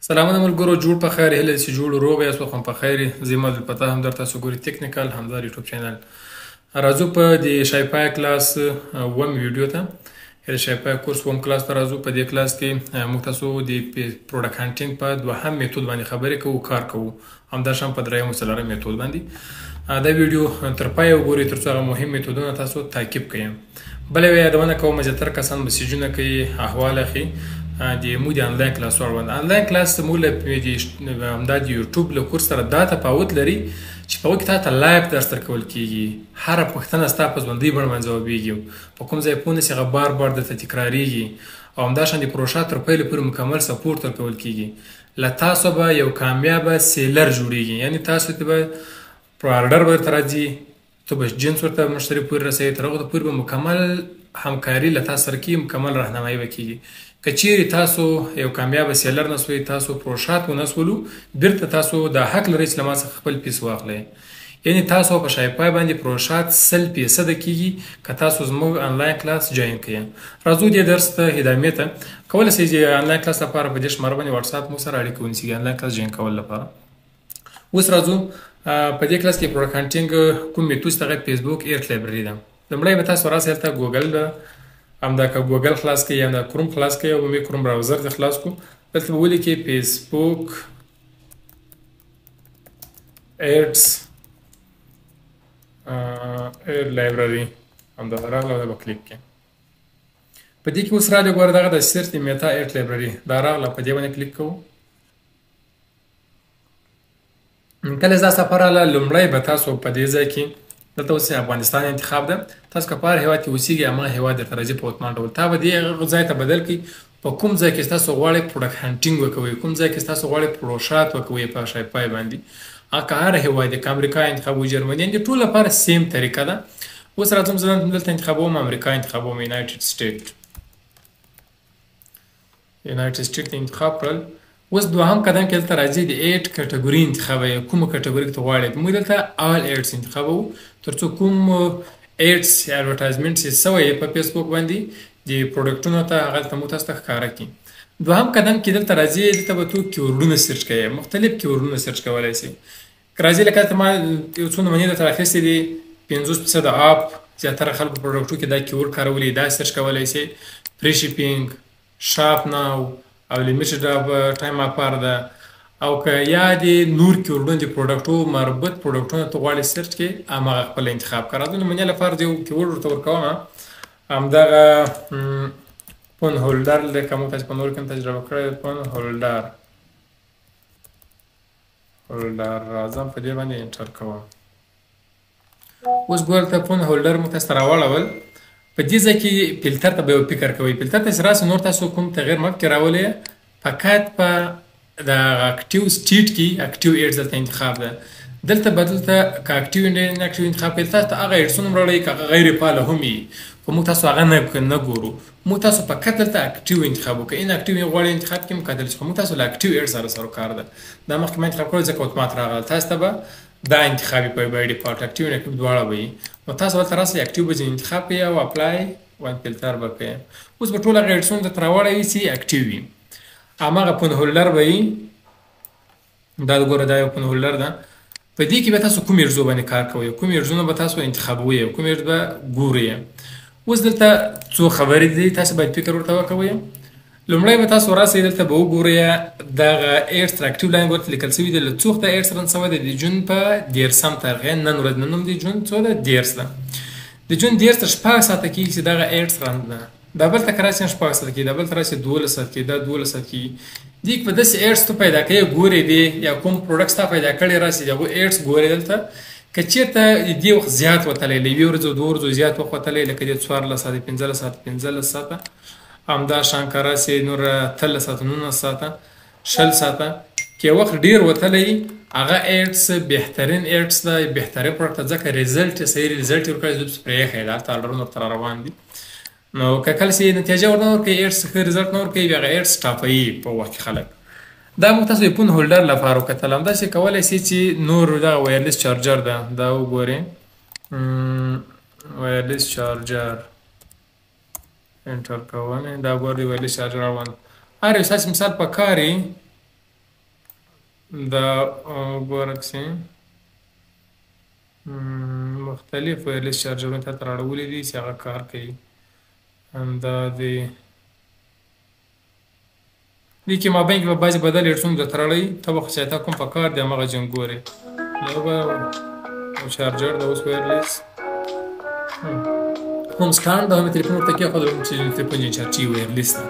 سلامونه ملګرو، جوړ په خیر، هیله چې جوړ روغ یاست. خو په خیر زما د پته هم درته ګوري تکنیکل همزار یوټیوب چینل. راځو په د شایپای کلاس وم ویډیو ته، د شایپای کورس وم کلاس ته راځو. په دې کلاس کې موږ تاسو د پروډکټ هانټینګ په دوهم میتود باندې خبرې کوو، کار کوو، همداشان په دریم او څلورم میتود باندې. دا ویډیو تر پایه وګورئ ترڅو هغه مهم میتودونه تاسو تعقیب کړئ. بله یادونه کوم، زیاتره کسان مسیجونه کوي، احوال اخلي د موږ د انلاین کلاس اړوند. انلاین کلاس موږ له همدا د یوټیوب له کورس سره دا تفاوت لري چې په هغه کې تا ته live درس درکول کېږي، هره پوښتنه ستا په ژوندۍ بڼه باندې ځوابېږي، په کوم ځای پوه نه سي هغه بار بار درته تکرارېږي، او همداشان د پروشا تر پیله پورې مکمل support ورکول کېږي. له تاسو به یو کامیابه seller جوړېږي، یعنې تاسو ته به پر order به درته راځي، ته به جنس ورته مشتري پورې رسوي، تر هغه پورې به مکمل همکاري له تاسو سره کېږي، مکمل راهنمایي به کېږي. که چیرې تاسو یو کامیابه seller نه سوئ، تاسو پروشات ونه سولو، بیرته تاسو دا حق لرئ چې له ما څخه خپل فیس واخلئ. یعنې تاسو په شایپای باندې پروشات 100% کېږي که تاسو زموږ انلاین کلاس join کړئ. راځو دې درس ته ادامې ته. کولی شئ چې انلاین کلاس لپاره په دې شمېره باندې واتساپ موږ سره اړیکه ونیسئ، انلاین کلاس join کولو لپاره. اوس راځو په دې کلاس کې product hunting کوم میتود چې هغه فیسبوک ad library ده. لومړی به تاسو راسئ هلته ګوګل ده، همدا که ګوګل خلاص کړئ، همدا کروم خلاص کړئ، او مې کروم browser دې خلاص کړو. دلته به ولیکئ فیسبوک ads ad library، همدا راغله، دا به کلیک کړئ. په دې کې اوس راغلی ګوره دغه د search د میتا ad library دا راغله، په دې باندې کلیک کوو. کله چې دا صفحه راغله، لومړی به تاسو په دې ځای کې دلته اوس افغانستان انتخاب ده. تاسو که په هر هېواد کې اوسېږئ هماغه هېواد درته راځي په اتمان ډول. تا به دې هغه ځای ته بدل کړي په کوم ځای کې تاسو غواړئ product hunting وکوئ، کوم ځای کې تاسو غواړئ پروشات وکوئ په شایپای باندې. هغه که هر هېواد دی، که امریکا انتخابوئ، جرمني، د ټولو لپاره same طریقه ده. اوس راځم زه دلته انتخابوم، امریکا انتخابوم، United State، United State انتخاب کړل. اوس دوهم قدم کې دلته راځي د ad category انتخابوي، کومه category کې ته غواړې. موږ دلته all ads انتخابوو ترڅو کوم ads یا advertisement چې سوی په فیسبوک باندې د پروډکټونو ته هغه دلته موږ تاسو ته ښکاره کړي. دوهم قدم کې دلته راځي، دلته به تو keyword ونه search کوې، مختلف keyword ونه search کولی شي. که راځي لکه دلته ما یو څو نمونې درته راخیستې دي، 50% off، زیاتره خلکو پروډکټو کې دا keyword کارولی، دا search کولی شي. free shipping، shop now او limited time offer ده، او که یا د نور keyword ونه د پروډکټو مربوط پروډکټونه ته غواړې search کړې، هماغه خپل انتخاب کړه. د نمونې لپاره د یو keyword ورته ورکوم، همدغه phone holder، لکه موږ تاسو په نور کې تجربه کړی، phone holder holder راځم په دې باندې enter کوم. اوس ګوره ته phone holder موږ تاسو ته راواړول. په دې ځای کې فلتر ته به یو فکر کوئ، فلتر ته چې راسئ نور تاسو کوم تغیر مه پکې راولئ، فقط په د active state کې active ads دلته انتخاب ده. دلته به دلته که active inactive انتخاب کړئ، تاسو ته هغه ads ونه هم راوړئ که هغه غیر فعاله هم وي، خو موږ تاسو هغه نه ګورو. موږ تاسو فقط دلته active انتخاب وکړئ، inactive یې غواړئ انتخاب کړئ کتلی شئ، خو موږ تاسو له active ads سره سروکار ده. دا مخکې ما انتخاب کړو ځکه اتومات راغله، تاسو ته به دا انتخاب وي په by default، active inactive دواړه به وي. نو تاسو دلته راسئ active به ځینې انتخاب کړئ او apply one filter به کړئ. اوس به ټول هغه ads ونه درته راوړوي چې active وي. هماغه phone holder به وي، دا ګوره دا یو phone holder ده. په دې کې به تاسو کوم ads باندې کار کوئ، کوم ads ونه به تاسو انتخابوئ او کوم ads به ګورئ. اوس دلته څو خبرې دي، تاسو باید فکر ورته وکوئ. لومړی به تاسو راسئ دلته به وګورئ دغه ads تر active line ورته لیکل شوي دي، له څو وخته ads run شوی دی، د جون په 30 تاریخ، یعنې نن ورځ، نن هم د جون څو ده، 30 ده. د جون 30 تر 6 ساعته کېږي چې دغه ads run ده. دا بل ته که راسي هم 6 ساعته کېږي، دا بل ته راسي 12 ساعته کېږي، دا 12 ساعته کېږي. دې کې به داسې ads ته پیدا کوي، ګورې دې یا کوم product ستا پیدا کړی راسي د هغو ads ګورې. دلته که چېرته دې وخت زیات وتلی، له یوې ورځې دوو ورځو زیات وخت وتلی، لکه دې 14 ساعته، 15 ساعته، 15 ساعته، همدا شان که راسي نور 18 ساعته، 19 ساعته، 20 ساعته، که وخت ډېر وتلی هغه ads بهترین ads ده، بهترین product ده، ځکه result یې صحیح result یې ورکړی، زه پرې ایښی دی، هلته order ونه ورته روان دي. نو که کله چې نتیجه ورنه ورکوي، ads ښه result نه ورکوي، بیا هغه ads stop وي په وخت کې خلک. دا موږ تاسو د phone holder لپاره وکتل. همداسې کولی شئ چې نور دغه wireless charger ده، دا وګورئ، wireless charger enter کوم، دا ګورئ wireless charger اړوند هر یو ستاسې مثال په کار دا وګوره چې مختلف وایرلیس چارجرونه ته راړولي دي چې هغه کار کوي. همدا دی دې کې مابین کې به بعضې بدل هیډفون درته راړوي، ته به خو چې تا کوم په کار دی هماغه جنګ ګورې. دا به چارجر ده اوس وایرلیس هم سټانډ ده، هم تلیفون ورته کېښودل چې تلیفون یې چارج شي وایرلیس ده.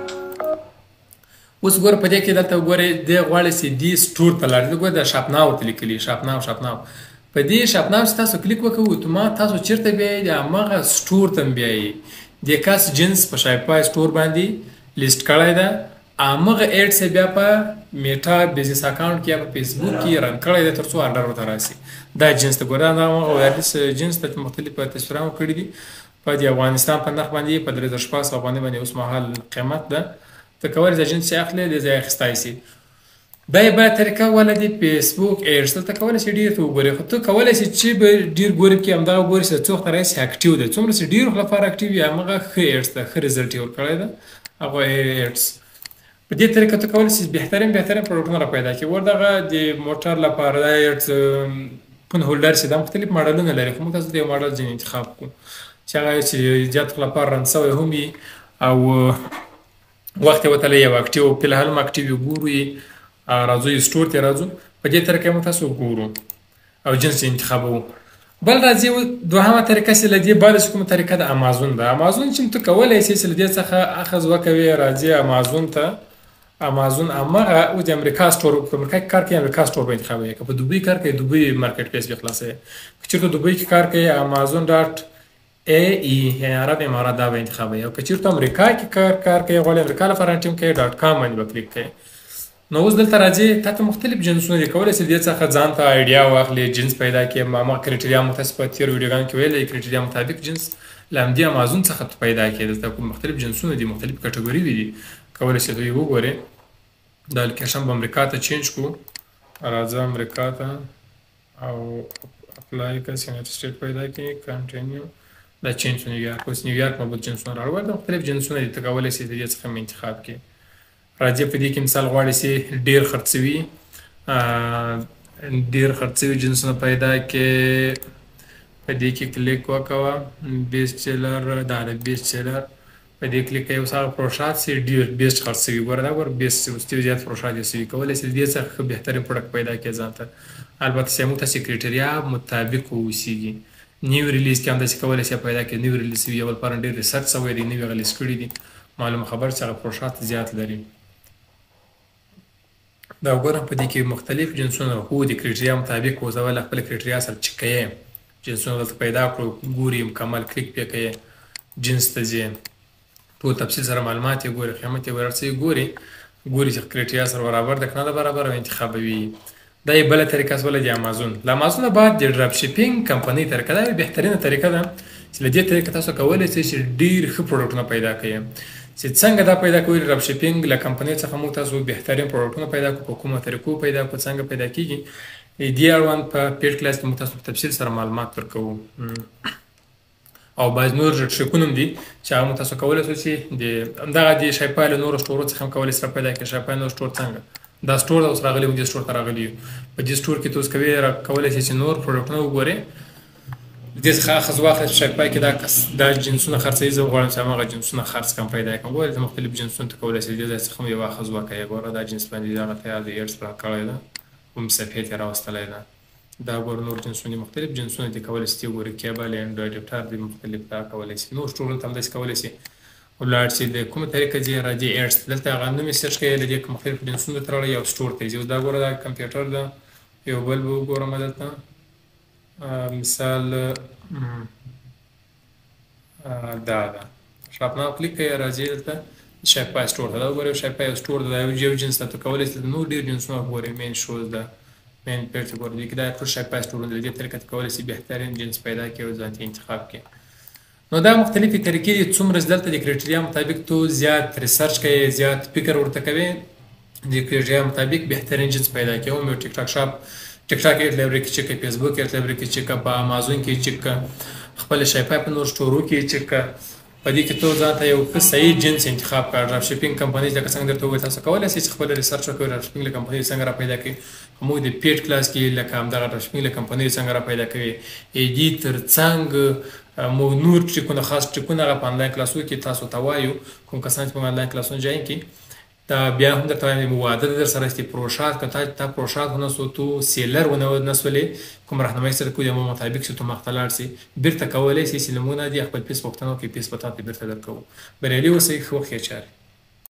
اوس ګوره په دې کې دلته وګورئ، دی غواړي چې دې سټور ته لاړ شي. ګوره دا شاپناو ورته لیکلي، شاپناو شاپناو. په دې شاپناو چې تاسو کلیک وکړئ اتومات تاسو چېرته بیایي؟ د هماغه سټور ته بیایي. دې کس جنس په شایپای سټور باندې لیست کړی ده، هماغه ایډس یې بیا په میټا بزنس اکاونټ کې یا په فیسبوک کې رن کړی دی تر څو ارډر ورته راسي. دا جنس ته ګوره، دا هماغه وایرلیس جنس ته چې مختلف تصویران کړي دي. په دې افغانستان په نرخ باندې په 3600 افغانۍ باندې اوس مهال قیمت ده. ته کولی شې جنس چې اخلې دې ځای اخیستی شي. دا یې باید طریقه وله دی فیسبوک ایډس، دلته کولی شې ډېر ته وګورې، خو ته کولی شې چې به ډېر ګورې کې همدغه ګورې چې څو وخته راهیسې اکټیو دی، څومره چې ډېر وخت لپاره اکټیو وي هماغه ښه ایډس ده، ښه ریزلټ یې ورکړی ده هغه ایډس. په دې طریقه ته کولی شې بهترین بهترین پروډکټونه را پیدا کړې. ور دغه د موټر لپاره دا ایډس فون هولډر چې دا مختلف ماډلونه لري، خو موږ تاسو ته یو ماډل ځینې انتخاب کړو چې هغه چې زیات وخت لپاره رن سوی هم وي او وخت یې وتلی یو اکټیو فی الحال هم اکټیو وي. ګورو یې، راځو یې سټور ته راځو. په دې طریقه موږ تاسو ګورو او جنس یې انتخابوو. بل راځي دوهمه طریقه چې له دې بعد چې کومه طریقه ده امازون ده. امازون چې ته کولی شې چې له دې څخه اخذ وکوې، راځي امازون ته. امازون هماغه اوس د امریکا سټور، په امریکا کې کار کوي امریکا سټور به انتخابوي، که په دوبۍ کار کوي دوبۍ مارکیټ پلیس به خلاصوي، که چېرته دوبۍ کې کار کوي امازون ډاټ ای ای یعنی عرب امارات دا به انتخابوي، او که چېرته امریکا کې کار کوي غواړي امریکا لپاره ټیم کوي ډاټ کام باندې به کلیک کوي. نو اوس دلته راځي تا ته مختلف جنسونه دي، کولی شې دې څخه ځان ته آیډیا واخلې، جنس پیدا کړې. هماغه کرایټریا مو تاسو په تېرو ویډیوګانو کې ویلی، کرایټریا مطابق جنس له همدې امازون څخه ته پیدا کړې. دلته کوم مختلف جنسونه دي، مختلف کټګوري دي، کولی شې ته یې وګورې. دا لوکیشن به امریکا ته چینج کړو، راځه امریکا ته او اپلای کړه، یونایټډ سټیټ پیدا کړې، کنټینیو. دا چینج شو نیویارک، اوس نیویارک مربوط جنسونه راوړل. دا مختلف جنسونه دي، ته کولی شې د دې څخه هم انتخاب کړې. راځي په دې کې مثال غواړي چې ډېر خرڅوي، ډېر خرڅوي جنسونه پیدا کړې. په دې کې کلیک وکوه، بیست سیلر، دا د بیست سیلر په دې کلیک کوي. اوس هغه فروشات چې ډېر بیست خرڅوي، ګوره دا ګوره بیست اوس ډېر زیات فروشات یې سوي، کولی شې دې څخه ښه بهترین پروډکټ پیدا کړې ځان ته. البته چې موږ تاسې کرایټریا مطابق واوسېږي. نیو ریلیز کې هم داسې کولی شې پیدا کړې، نیو ریلیز سوي، یو لپاره ډېر ریسرچ سوی دی، نوي ریلیز کړي دي، معلومه خبر چې هغه فروشات زیات لري. دا وګوره په دې کې مختلف جنسونه هو د کرایټریا مطابق اوس له خپل کرایټریا سره چک کوې، جنسونه دلته پیدا کړو، ګوري مکمل کلیک پې کوې، جنس ته ځې، ټول تفصیل سره معلومات یې ګوري، قیمت یې ګوري، هر څه یې ګوري، ګوري چې کرایټریا سره برابر ده که نه ده برابر او انتخابوي. دا یې بله طریقه سوله د امازون. له امازون بعد د ډراپ شیپینګ کمپنۍ طریقه، دا یو بهترینه طریقه ده چې له دې طریقه تاسو کولی شئ چې ډېر ښه پروډکټونه پیدا کړئ. چې څنګه دا پیدا کوئ، ډراپ شیپینګ له کمپنۍ څخه موږ تاسو بهترین پروډکټونه پیدا کړو، په کومو طریقو پیدا کړو، څنګه پیدا کېږي، دې اړوند په پیډ کلاس کې موږ تاسو په تفصیل سره معلومات ورکوو. او بعض نور ټریکونه هم دي چې هغه موږ تاسو کولی شو چې د همدغه د شایپای له نورو سټورو څخه هم کولی شئ پیدا کړئ. شایپای نور سټور څنګه دا سټور اوس راغلی، موږ دې سټور ته راغلي یو. په دې سټور کې ته اوس کوې را کولی شئ چې نور پروډکټونه وګورې، دې څخه اخذ واخلې. چې شایپای کې دا کس دا جنسونه خرڅوي، زه غواړم چې هماغه جنسونه خرڅ کړم پیدا کړم. ګوره دلته مختلف جنسونه ته کولی شې دې ځای څخه هم یو اخذ وکړې. ګوره دا جنس باندې دغه تیار دی، ایډس پران کړی ده، کوم صفحې ته یې راوستلی ده. دا ګوره نور جنسونه دي، مختلف جنسونه دي، کولی شې وګورې. کیبل اینډ اډپټر دي مختلف، دا کولی شې. نور سټورونه ته هم داسې کولی شې ولاړ شې. د کومه طریقه ځې راځي ایډس، دلته هغه نوم یې سرچ کوې، له دې مختلف جنسونه درته راوړي، یو سټور ته ځې. اوس دا ګوره دا کمپیوټر ده، یو بل به وګورم دلته مثال دا ده، شاپ ناو کلیک کوې، راځي دلته شایپای سټور ته. دا وګورې شایپای یو سټور ده، دا یو جنس ده، ته کولی شې نور ډېر جنسونه وګورې. مین شوز ده، مین پیټ وګورې، دې کې دا ټول شایپای سټورونه دي. دې طریقه ته کولی شې بهترین جنس پیدا کړې او ځان ته انتخاب کړې. نو دا مختلفې طریقې دي. څومره چې دلته د کرایټریا مطابق تو زیات ریسرچ کوې، زیات فکر ورته کوې، د کرایټریا مطابق بهترین جنس پیدا کړې. هم یو ټیک ټاک شاپ، ټیک ټاک ایډ لایبرري کې چک کړه، فیسبوک ایډ لایبرري کې چک کړه، په امازون کې چک کړه، خپل شایپای په نور سټورو کې چک کړه. په دې کې ته ځان ته یو ښه صحیح جنس انتخاب کړه. ډراپ شپینګ کمپنۍ لکه څنګه درته وویل، تاسو کولای شئ چې خپل ریسرچ وکړئ، ډراپ شپینګ له کمپنۍ څنګه را پیدا کړئ. موږ د پیډ کلاس کې لکه همدغه ډراپ شپینګ له کمپنۍ څنګه را پیدا کوي، دې ترڅنګ موږ نور ټریکونه، خاص ټریکونه هغه په انلاین کلاسو کې تاسو ته وایو. کوم کسان چې موږ انلاین کلاسونه جاین کړي، دا بیا هم درته وایم، وعده در سره چې پروشات که تا پروشات ونه سو، تو سیلر ونه نه سولې، کوم رهنمایي سره کوو د مطابق چې تو مخته لاړ سي، بیرته کولی سي چې له موږ نه دې خپل فیس غوښتنه وکړي، فیس به تاته بیرته درکوو. بریالي اوسئ، ښه وخت ښې چارې.